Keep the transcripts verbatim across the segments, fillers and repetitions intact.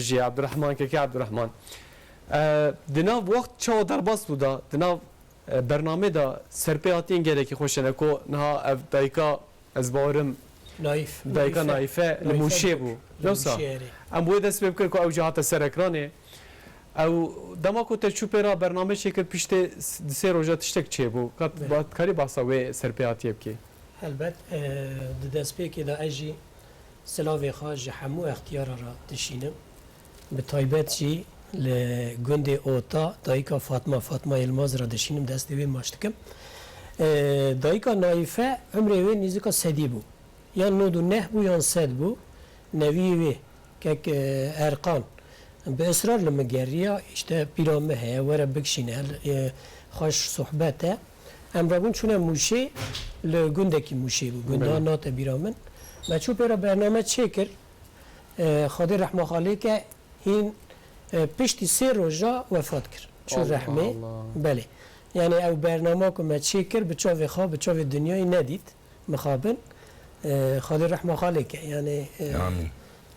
Jî Abdurrahman, kekê Abdurrahman. E, di nav wext çawa derbas bû da, di nav, e, bernamê de serpêhatiyên gelekî xweş hene ku niha ev dayika, ez bawerim Naîf. Dayika Naîfe. Naife li Mûşê bû. Li Wisa Mûşê, erê. Em bi wê dest pê bikin ku ew jî hate ser ekranê. Ew dema ku te çû pê re bername çêkir, piştê s-, di sê roja tiştek çêbû. Ka Belê. ba-, karî bahsa wê serpêhatiyê bikî? Helbet, e, di destpêkê de ez jî silavê xwe ji hemû extiyara re dişînim. Bi taybet jî li gundê Ota, dayika Fatma, Fatma Yilmaz re dişînim, destê wê maç dikim. E, dayika Naîfe, umrê wê nêzîka sedî bû. Yan nod û neh bû, yan sed bû. Neviyê wê, kek, e, Erkan, bi israr li min geriya, işte, pîra min heye, were bikişîne, e, xweş sohbet e. Em rabûn çûne Mûşê, li gundekî Mûşê bû, gunda Belê. nate bîra min. Me çû pê re bername çêkir, e, Xwedê rehma xwe lê ke, hîn, e, piştî sê roja wefat kir. Çû Allah rehmê. Allah. Belê. Yani ew bernama ku me çêkir, bi çavê xwe, bi çavê dinyayê nedît. Mixabin, e, Xwedê rehma xwe lê ke. Yani, e, Amîn.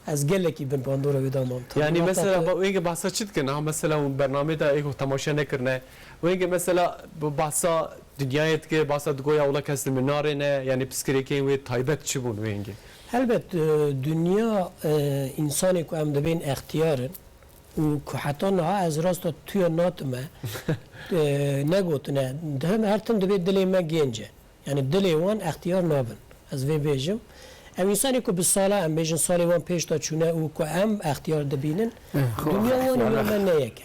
ez gelekî bin bandora wê da mam. Yanî Tanrı mesela, Allah ba-, wêngê behsa çi dikin? Ha, mesela hûn bernamê de êk temaşe nekirine. Wêngê mesela bi behsa dinyayê dike, behsa digoya wila kes li min narêne, yanî piskirêkên wê taybet çi bûn wêngê? Helbet, e, dinya, e, insanê ku em dibên extiyar in û ku heta niha ez rasta tuya natime, e, negotine, dihim her tim dibê dilê me gênc e. Yani dilê wan extiyar nabin. Ez vê bêjim. Ew însanê ku bi sala, em bêjin salê wan pêş de çûne û ku em extiyar dibînin, Eh, xwe dinya wan û ya me ne yek e.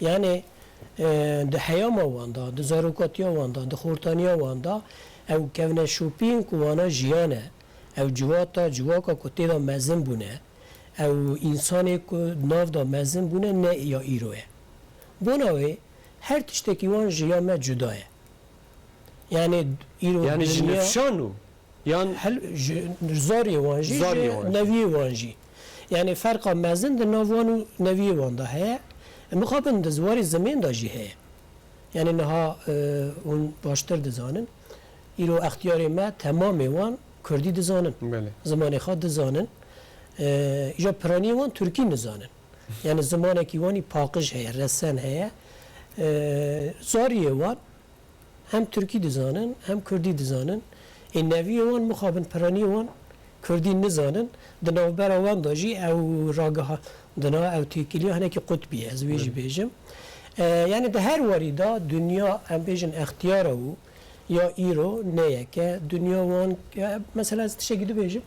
Yani, e, di heyama wan de, di zarokatiya wan de, di xortaniya wan de, ew kevneşopiyên ku wana jiyan e, ew civata, civaka ku tê de mezin bûne, ew însanê ku nav de mezin bûne, ne ya îro ye. Bona wê, her tiştekî wan ji ya me cuda ye. Yani îro Yani ji dinya nifşan û yan Hel-, ji zarê wan jî, Zarê ji wan jî. neviyê wan jî. Yani ferqa mezin di nav wan û neviyê wan de heye. Mixabin di ziwarê zimên de jî heye. Yani niha, e, hûn baştir dizanin. Îro extiyarê me temamê wan kurdî dizanin. Belê. Zimanê xwe dizanin. E, îja piraniyê wan tirkî nizanin. Yani zimanekî wan î paqij heye, resen heye. E, zariyê wan hem tirkî dizanin, hem kurdî dizanin. Ê neviyê wan mixabin piraniyê wan kurdî nizanin. Di navbera wan de jî ew ragihandina, ew têkiliya hinekî qut bûye, ez wê jî Belê. bêjim. E, yani di her warî de dinya, em bêjin extiyar e û ya îro ne yek e. Dinya wan, e, mesela ez tiştekî dibêjim.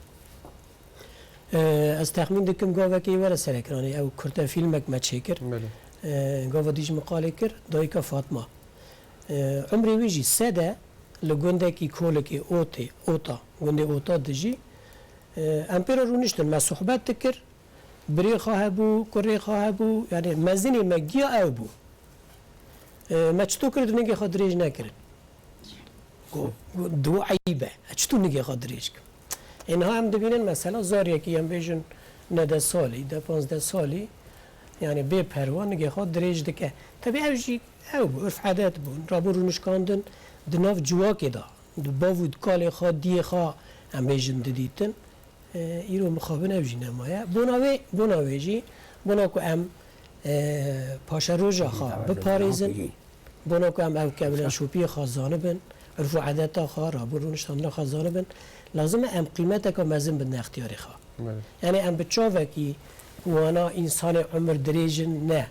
E, ez texmîn dikim gavekê were ser ekranê, ew kurte fîlmek me çêkir. Belê. E, gava dî ji min qalê kir, dayika Fatma. E, umrê wî jî sed e, li gundekî Kolikê Otê, Ota, gundê Ota dijî. E, em pê re rûniştin, me sohbet dikir. Birê xwe hebû, kurê xwe hebû, yani mezinê me giya ew bû. E, me çito kir, tu nigê xwe dirêj nekirin. Got, got, "Diwo eyb e. Ez çito nigê xwe dirêj kim?" Ê niha em dibînin mesela zariyekî, em bêjin neh deh salî, deh panzdeh salî, yani bê perwa nigê xwe dirêj dike. Tebî ev jî ew bû, urf edet bû. Rabû rûnişkandin di nav civakê de. Di bav û di kalê xwe, diyê xwe em bêjin didîtin. E, îro mixabin ev jî nemaye. Bona wê, bona wê jî, bona ku em, e, paşeroja xwe biparêzin, bona ku em ev kevneşopiyê xwe zanibin, urf û edeta xwe, rabû rûniştandina xwe zanibin, lazim e em qîmeteke mezin bidin extiyarê xwe. Belê. Yani em bi çavekî ku wana însanê umir dirêj in, ne.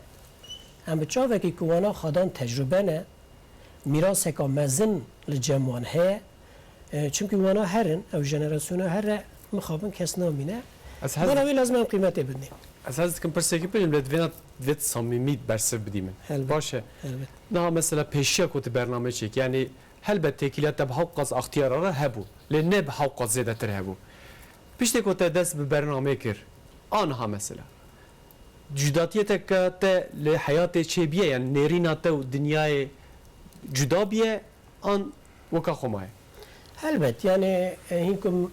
Em bi çavekî ku wana xwedan tecrube ne, mîraseka mezin li cem wan heye. E, çimkî wana herin, ew jenerasyona here mixabin kes namîne. Ez hez Bana wî lazim em qîmetê bidinê. Ez hez dikim pirsekî bikim, lê divê, divê samîmî bersiv bidî min. Helbet. Baş e. Helbet. Niha mesela pêşiya ku tu bername çêkî, yani helbet têkiliya te bi hewqas extiyara re hebû, lê ne bi hewqas zêdetir hebû. Piştê ku te dest bi bernamê kir, aniha mesela. Cudatiyeteke te li heyatê çêbûye, yani nêrîna te û dinyayê cuda bûye, an weka xwe maye? Helbet, yani, e, hîn ku,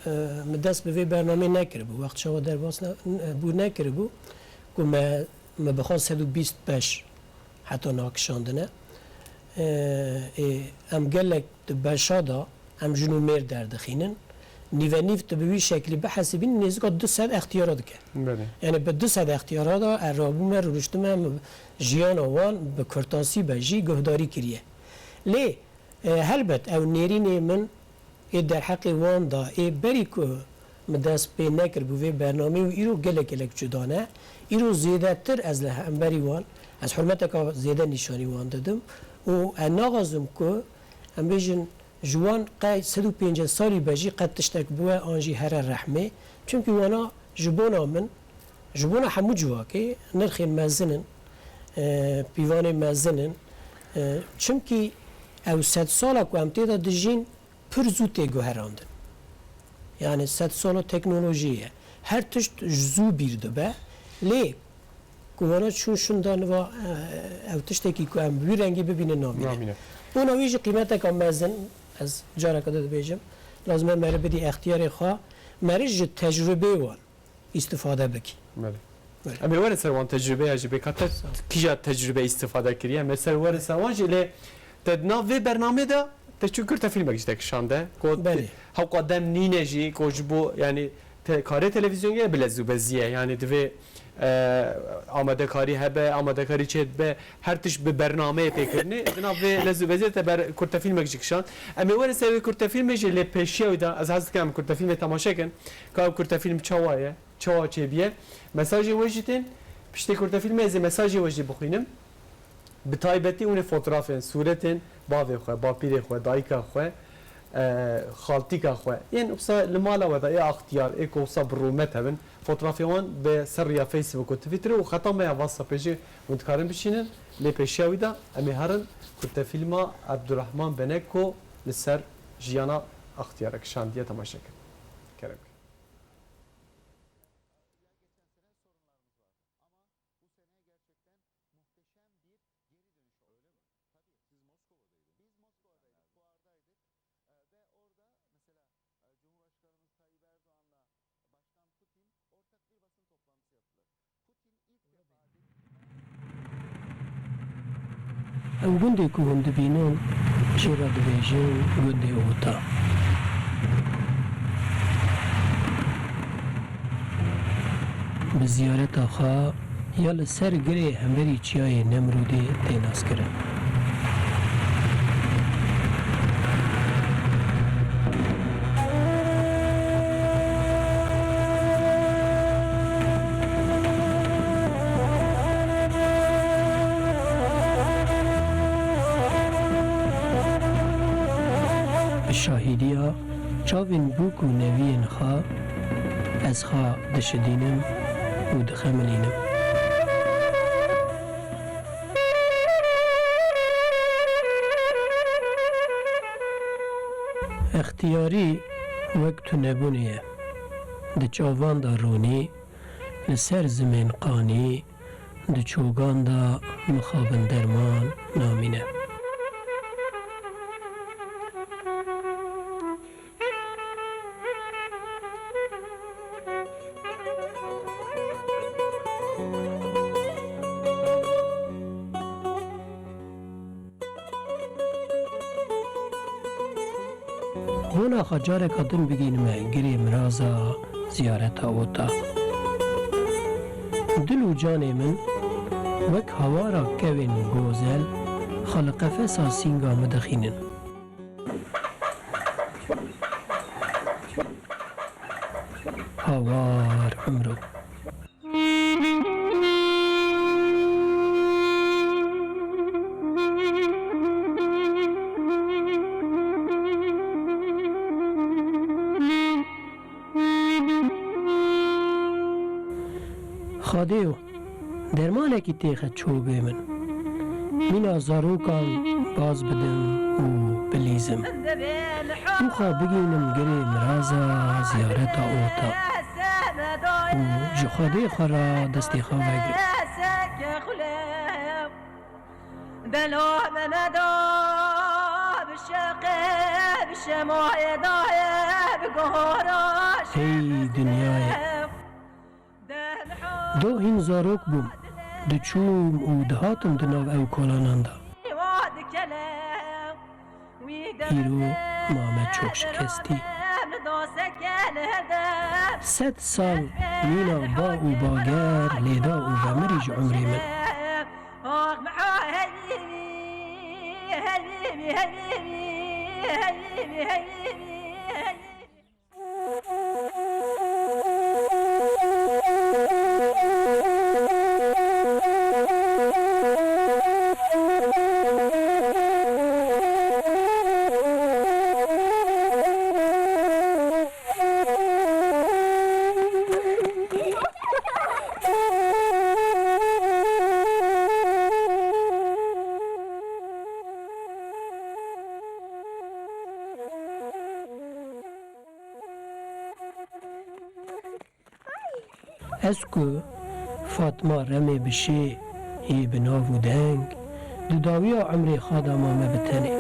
e, min dest bi vê bernameyê nekiribû, wext çawa derbas ne-, bû nekiribû, ku me, me bi xwe sed û bîst beş heta niha kişandine. E, ê, em gelek di beşa de em jin û mêr derdixînin. nîve nîv tu bi wî şeklî bihesibînî, nêzîka du sed extiyara dike. Belê. Yani bi du sed extiyara de ez rabûme, rûniştime, jiyana wan bi kurtasî be jî guhdarî kiriye. Lê, e, helbet ew nêrînê min ê derheqê wan de, ê berî ku min dest pê nekiribû vê bernameyê û îro gelek gelek cuda ne. Îro zêdetir ez li hemberî wan, ez hurmeteka zêde nîşanî wan didim û ez naxwazim ku em bêjin, ji wan qey sed û pêncî salî be jî qet tiştek biwe an jî here rehmê. Çimkî wana ji bona min, ji bona hemû civakê nirxên mezin in, e, pîvanê mezin in. E, çimkî ew sed sala ku em tê de dijîn pir zû tê guherandin. Yani sed sala teknolojiyê ye. Her tişt zû bîr dibe. Lê ku wana çûn şûnda niva, e, ew tiştekî ku em bi wî rengî bibînin namîne. Namîne. Bona wî jî qîmeteka mezin, ez careke din dibêjim, lazim e meriv bidî extiyarê xwe, meriv ji tecrubeyê wan îstifade bikî. Belê. Belê. Em ê werin ser wan tecrûbeya jî bê ka te kîja tecrûbe îstifade kiriye. Em ê ser werin ser wan jî lê te di nav vê bernamê de te çû kurtefîlmek jî te kişande. Ku Belê. Hewqa dem nîne jî ku ji bo, yani, te-, karê televîzyonê bi lez û bezî ye. Yani divê, e, amadekarî hebe, amadekarî çê dibe, her tişt bi bernameyê tê kirinê. Di nav vê lez û beziyê te ber kurtefîlmek jî kişand. Em ê werin ser wê kurtefîlmê jî lê pêşiya wî de ez hez dikim em kurtefîlmê temaşe kin. Ka ew kurtefîlm çawa ye? Çawa çêbûye? Mesajên we jî tên. Piştî kurtefîlmê ez ê mesajên we jî bixwînim. Bi taybetî hûn ê fotografên, sûretên bavê xwe, bapîrê xwe, dayika xwe, e, xaltîka xwe. Yên wisa li mala we de ê axtiyar, ê ku wisa bi rûmet hebin. Fotografê wan bi ser riya Facebook û Twitter û xeta me ya WhatsAppê jî hûn dikarin bişînin. Lê pêşiya wî de em ê herin kurtefîlma Abdurrahman Benek ku li ser jiyana axtiyara kişandiye temaşe kin. Kerem. Ew gundê ku hûn dibînin, jê re dibêjin gundê Ota. Bi ziyareta xwe ya li ser girê hemberî Çiyayê Nemrûdê tê naskirin. Bi şahîdiya çavên bûk û neviyên xwe ez xwe dişidînim û dixemilînim. Extiyarî wek tunebûnê ye. Di çavan de rûnî, li ser zimên qanî, di çogan de mixabin derman namîne. Hûna xwe careka din bigihînime girê miraza ziyareta Ota. Dil û canê min wek hawara kevên gozel xwe li qefesa sînga min dixînin. Hawar Umro. Xwedêyo, dermanekî têxe çobê min. Mîna zarokan baz bidim û bilîzim. Û xwe bigihînim girê miraza ziyareta Ota. Û ji Xwedê xwe re destê xwe vegrim. Bela Mehmeda bi şeqe, bi şemaye daye, bi gora Hey dinyayê. Do hîn zarok bûm, diçûm û dihatim di nav ew kolanan de. Îro mame çok şikestî. Sed sal mîna ba û bager lêda û vemirî ji umrê min. Ez ku Fatma Remê bi şê yê bi nav û deng, di dawiya umrê xwe de mame bi tenê.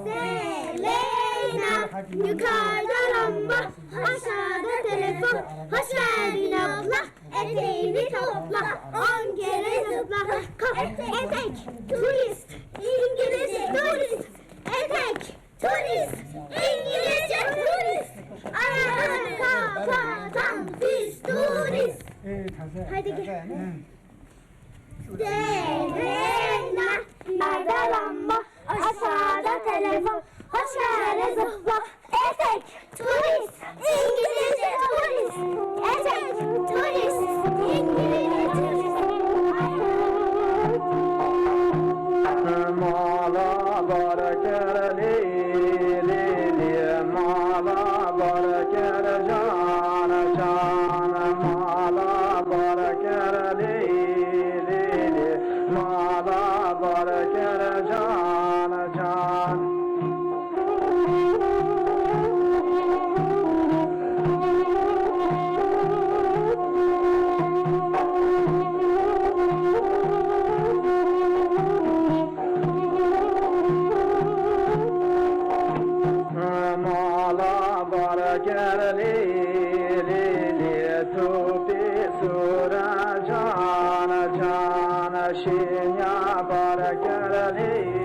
Seleyna, yukarıda lamba, aşağıda telefon. Hoş geldin abla, eteğini topla. On kere zıpla. Ka-, etek, turist, İngilizce turist. Etek, turist, İngilizce turist. Ayakları kapatan biz turist. Hadi gel. Seleyna, yukarıda lamba, aşağıda telefon. Hoş geldin zıpla. Etek, turist, İngilizce turist. Etek, turist, İngilizce turist. Mala bar kir lî, lî, lî, mala bar kir can, can, mala bar kir lî, lî, lî, mala bar kir can, can. Mala bar kir lî, lî, lî, topî sor e can, can, şînya bar kir lî, lî.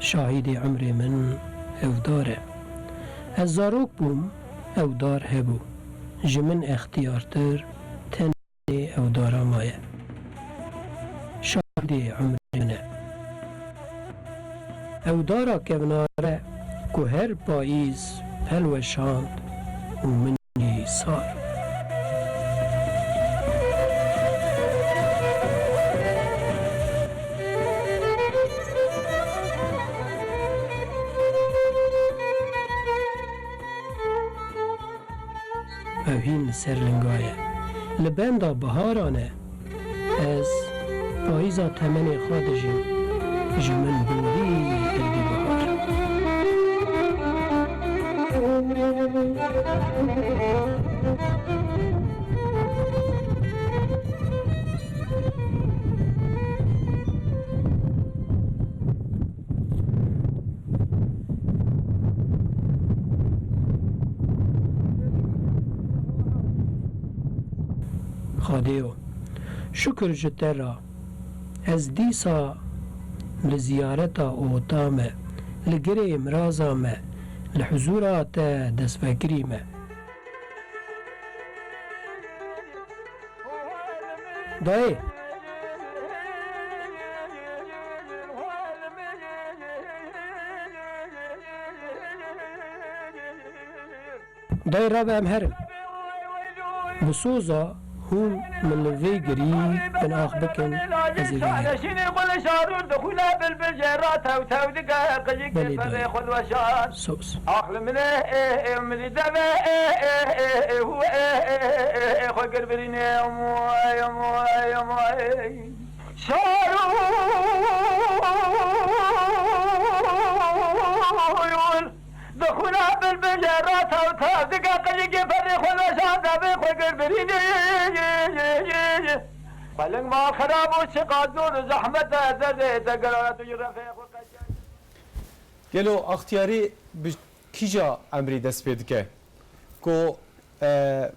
Şahîdê umrê min ew dar e. Ez zarok bûm, ew dar hebû. Ji min extiyartir tenê ew dara maye. Şahidê umrê min e. Ew dara kevnare ku her payîz pelweşand û min jî sar. Ev hîn li ser linga ye. Li benda biharan e. Ez payîza temenê xwe dijîm. Ji min borî êdî bihar. Xwedêyo, şukir ji te re, ez dîsa li ziyareta ota me, li girê miraza me, li huzûra te destvegerî me. Dayê. Dayê rabe em herin. Bi soza Hûn min li vê girî bin ax bikin, ez ê bihêlim. Belê dayê. Gelo Axtiyarî bi kîja emrî dest pê dike? Ku, e,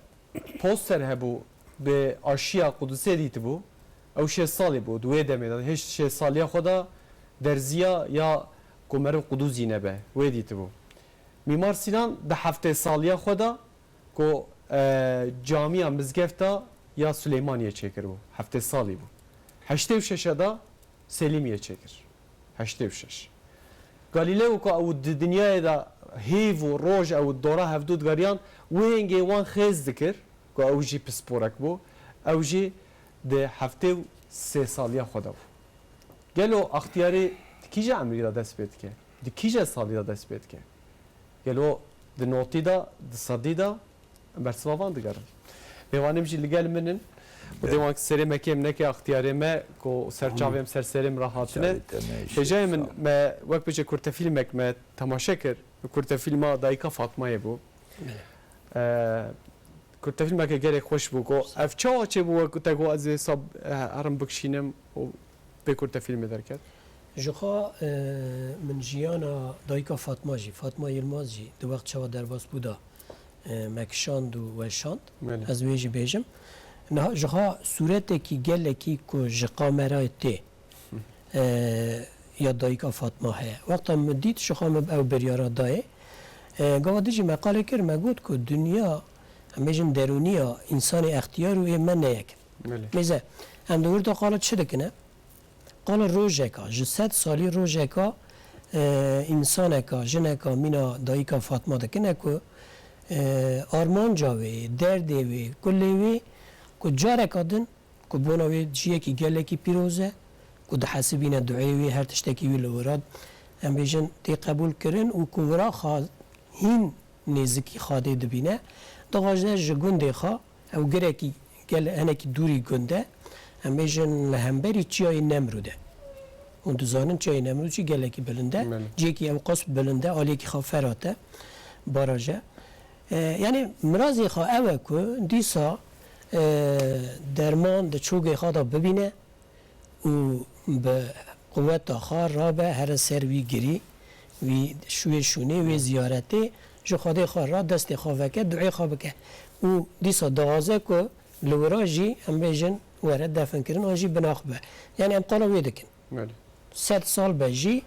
poster hebû, bi aşiya Qudusê dîtibû. Ew şêst salî bû, di wê demê de, hêj şêst saliya xwe de derziya ya ku meriv Qudûs jî nebe, wê dîtibû. Mîmar Sînan di heftê saliya xwe de ku, e, camiya mizgefta ya Suleymaniyê çêkiribû. Heftê salî bû. Heştê û şeş de Selîmiyê çêkir. Heştê û şeş. Galileo ku ew di dinyayê de hêv û roj ew dora hevdû digeriyan, wê hingê wan xêz dikir ku ew jî pisporek bû, ew jî di heftê û sê saliya xwe de bû. Gelo Axtiyarî di kîja emrî de dest pê dike? Di kîja salî de dest pê dike? Gelo di notî de, di sedî de? Em bersiva van digerin. Mêvanê min jî li gel min in. Û dê wan serê me kêm neke, extiyarê me ku ser çavê em, ser serê min re hatine. Hêjayê min, me wek bêje kurtefîlmek me temaşe kir. Kurtefîlma Dayika Fatmayê bû. Ee, kurtefîlmeke gelek xweş bû. Ku ev çawa çêbû, wek te got ez ê sab, e, herim bikişînim û vê kurtefîlmê derket? Ji xwe, e, min jiyana Dayika Fatma jî, Fatma Yilmaz jî di wext çawa derbas bû da, e, me kişand û weşand. Belê. Ez wê jî bêjim. Niha ji xwe sûretekî gelekî ku ji kamerayê tê, e, ya Dayika Fatma heye. Wexta min dît, ji xwe min ew biryara dayê. E, gava din jî me qalê kir, me got ku dinya, em bêjin derûniya însanê extiyar û ê me ne yek in. Belê. Mêze, em di wir de qala çi dikine? Qala rojeka, ji sed salî rojeka, e, însaneka, jineka mîna dayika Fatma dikine ku, e, armanca wê, derdê wê, kulê wê ku careka din ku bona wê ciyekî gelekî pîroz e, ku dihesibîne duê wê, her tiştekî wî li wira, em bêjin, tê qebûl kirin û ku wira xa-, hîn nêzikî Xadê dibîne, dixwaze ji gundê xwe, ew girekî gel hinekî dûrî gund e, em bêjin li hemberî çiyayê Nemrûd e. Hûn dizanin çiyayê Nemrûd jî gelekî bilind e. Belê. Cihekî ew qas bilind e, aliyekî xwe Ferat e, baraj e. E, yanî mirazê xwe ew e ku dîsa, e, derman di çûgê xwe de bibîne, û bi quweta xwe rabe here ser wî girî, wî şûyê şûnê, wê ziyaretê, ji Xwedê xwe re destê xwe veke, duê xwe bike. Û dîsa dawaze ku li wira jî, em bêjin, were definkirin an jî binax be. Yanî em qala wê dikin. Belê. Sed sal be jî,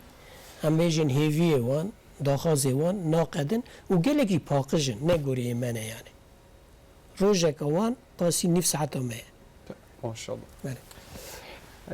em bêjin, hêviyê wan, daxwazê wan naqedin û gelekî paqij in, ne goreyê me ne yanî. Rojeka wan qasî nîv saeta me ye. Maşallah. Belê.